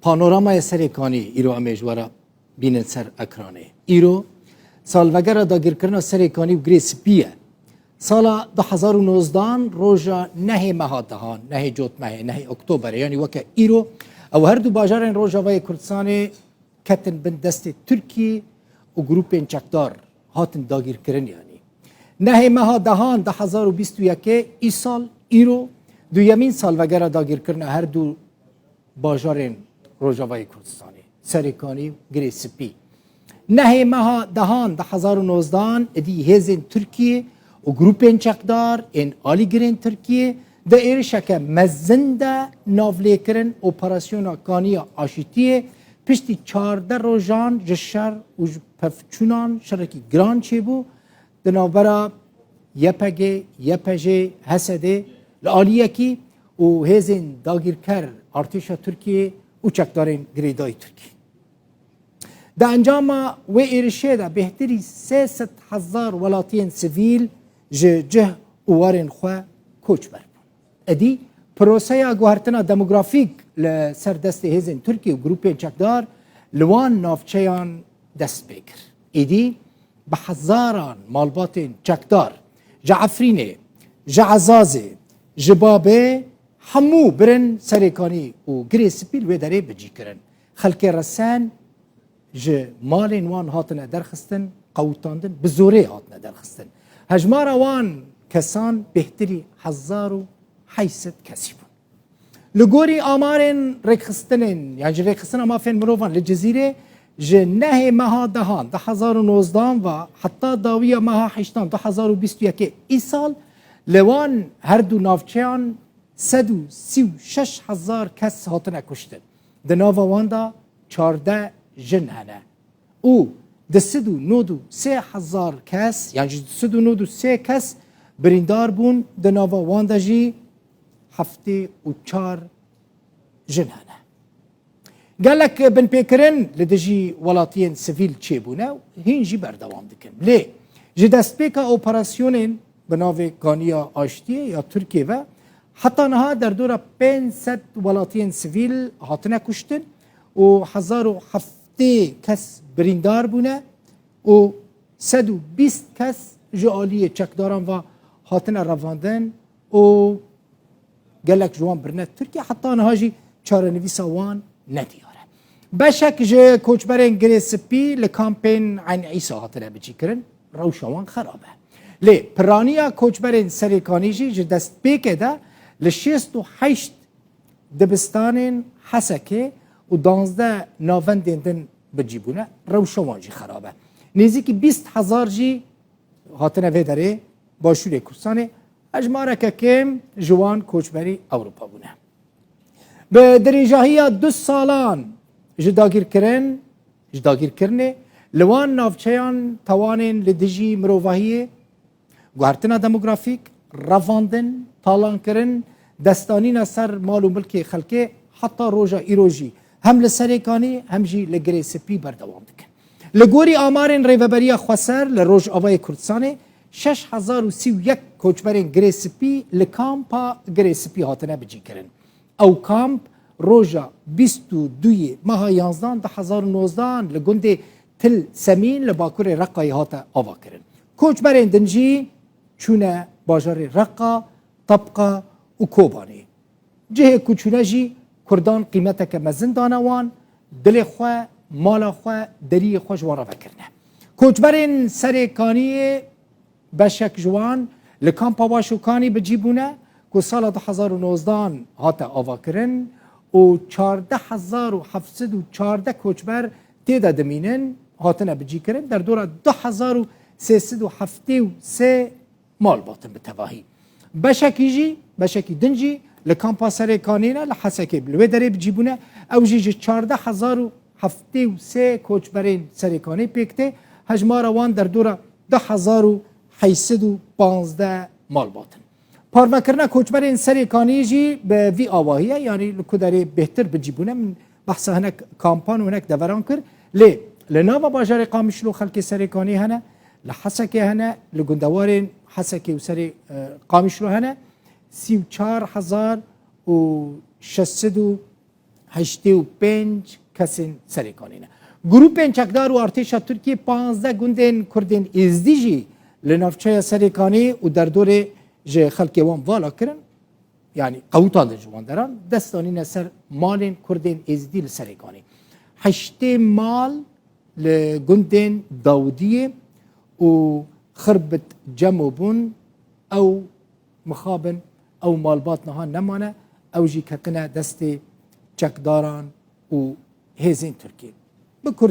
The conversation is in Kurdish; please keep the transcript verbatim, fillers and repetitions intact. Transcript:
Panoramaya Serêkanî îro em ê ji we re bînin ser ekranê. Îro salvegera dagirkirina Serêkanî û Girê Spî ye. Sala du hezar û nozdehan roja nehê meha dehan, nehê cotmehê, nehê oktoberê, yanî weke îro, ew her du bajarên Rojavayê Kurdistanê ketin bin destê Tirkiyê û grûpên çekdar hatin dagîrkirin, yanî. Nehê meha dehan du hezar û bîst û yekê, îsal, îro, duyemîn salvegera dagîrkirina her du bajarên Rojavayê Kurdistanê, Serêkanî û Girê Spî. Nehê meha dehan du hezar û nozdehan, êdî hêzên Tirkiyê û grûpên çekdar ên alîgirên Tirkiyê di êrişeke mezin de navlêkirin, operasyona Kaniya Aşîtiyê, piştî çardeh rojan ji şer û ji pevçûnan şerekî giran çêbû di navbera Y P G, Y P J, H S D li aliyekî û hêzên dagîrker, artêşa Tirkiyê û çekdarên girêdayî Tirkiyê. Di encama wê êrişê de bêhtirî sê sed hezar welatiyên sivîl ji cih û warên xwe koçber bûn. Êdî proseya guhertina demografîk li ser destê hêzên Tirkiyê û grûpên çekdar li wan navçeyan dest pê kir. Êdî bi hezaran malbatên çekdar ji Efrînê, ji Ezazê, ji Babê hemû birin Serêkanî û Girê Spî li wê derê bi cî kirin. Xelkê resen ji malên wan hatine derxistin, qewitandin, bi zorê hatine derxistin. Hejmara wan kesan bêhtirî hezar û heyt sed kesî bûn. Li gorî amarên rêkxistinên, yan jî rêkxistina mafên mirovan li Cizîrê, ji nehê meha dehan du hezar û nozdehan ve heta dawiya meha heştan du hezar û bîst û yekê îsal, li wan her du navçeyan sed û sî û şeş hezar kes hatine kuştin. Di nava wan de çardeh jin hene û du sed û nod û sê hezar kes, yan jî du sed û nod û sê kes birîndar bûn, di nava wan de jî heftê û çar jin hene. Gelek binpêkirin li dijî welatiyên sivîl çêbûne û hîn jî berdewam dikin. Lê ji destpêka operasyonên bi navê Kaniya Aştiyê ya Tirkiyê ve heta niha derdora pênc sed welatiyên sivîl hatine kuştin û hezar û heftê kes birîndar bûne û sed û bîst kes ji aliyê çekdaran ve hatine revandin û gelek ji wan birine Tirkiye, heta niha jî çarenivîsa wan nediyar e. Beşek ji koçberên Girê Spî li kampên Eyn Îsa hatine bicîkirin, rewşa wan xerab e. Lê piraniya koçberên Serêkanî jî ji destpêkê de li şêst û heşt dibistanên Hesekê û danzdeh navendên din bicî bûne, rewşa wan jî xerab e. Nêzîkî bîst hezar jî hatine vê derê Başûrê Kurdistanê, hejmareke kêm ji wan koçberî Ewropa bûne. Bi dirêjahiya du salan ji dagîrkirin, ji dagîrkirinê li wan navçeyan tawanên li dijî mirovahiyê, guhertina demografîk, revandin, talankirin, destanîna ser mal û milkê xelkê heta roja îro jî hem li Serêkanî hem jî li Girê Spî berdewam dikin. Li gorî amarên Rêveberiya Xweser li Rojavayê Kurdistanê, şeş hezar û sî û yek koçberên Girê Spî li kampa Girê Spî hatine bicîkirin. Ew kamp roja bîst û duyê meha yanzdan du hezar û nozdan li gundê Til Semîn li bakurê Reqayê hate avakirin. Koçberên din jî çûne bajarê Reqa, Tebqa û Kobanê. Cihê ku çûne jî Kurdan qîmeteke mezin dane wan, dilê xwe, mala xwe, deriyê xwe ji wan re vekirine. Koçberên Serêkaniyê beşek ji wan li kampa Başûkanî bi cî bûne ku sala du hezar û nozdan hate avakirin û çardeh hezar û heft sed û çardeh koçber tê de dimînin, hatine bicîkirin, derdora du hezar û sê sed û heftê û sê malbat in bi tevahî. Beşekî jî, beşekî din jî li kampa Serêkanî ne, li Hesekê li wê derê bi cî bûne. Ew jî ji çardeh hezar û heftê û sê koçberên Serêkanî pêk tê. Hejmara wan derdora du hezar û heyt sed û panzdeh malbat in. Parvekirina koçberên Serêkanî jî bi vî awahî ye, yanî li ku derê bêhtir bi cî bûne. Min behsa hinek kampan û hinek deveran kir. Lê li nava bajarê Qamişlo xelkê Serêkanî hene, li Hesekê hene, li gundewarên Hesekê û serê, e, Qamişlo hene. Sî û çar hezar û şeş sed û heştê û pênc kesên Serêkanî ne. Grûpên çekdar û artêşa Tirkiyê panzdeh gundên Kurdên Êzdî jî li navçeya Serêkanî û derdorê ji xelkê wan vala kirin, yanî qewitandin ji wan deran, dest danîne ser malên Kurdên Êzdî li Serêkanî. Heştê mal li gundên Dawidiyê û Xirbit Cemo bûn, ew mixabin, ew malbat niha nemane, ew jî ketine destê çekdaran û hêzên Tirkiyê. Bi kurt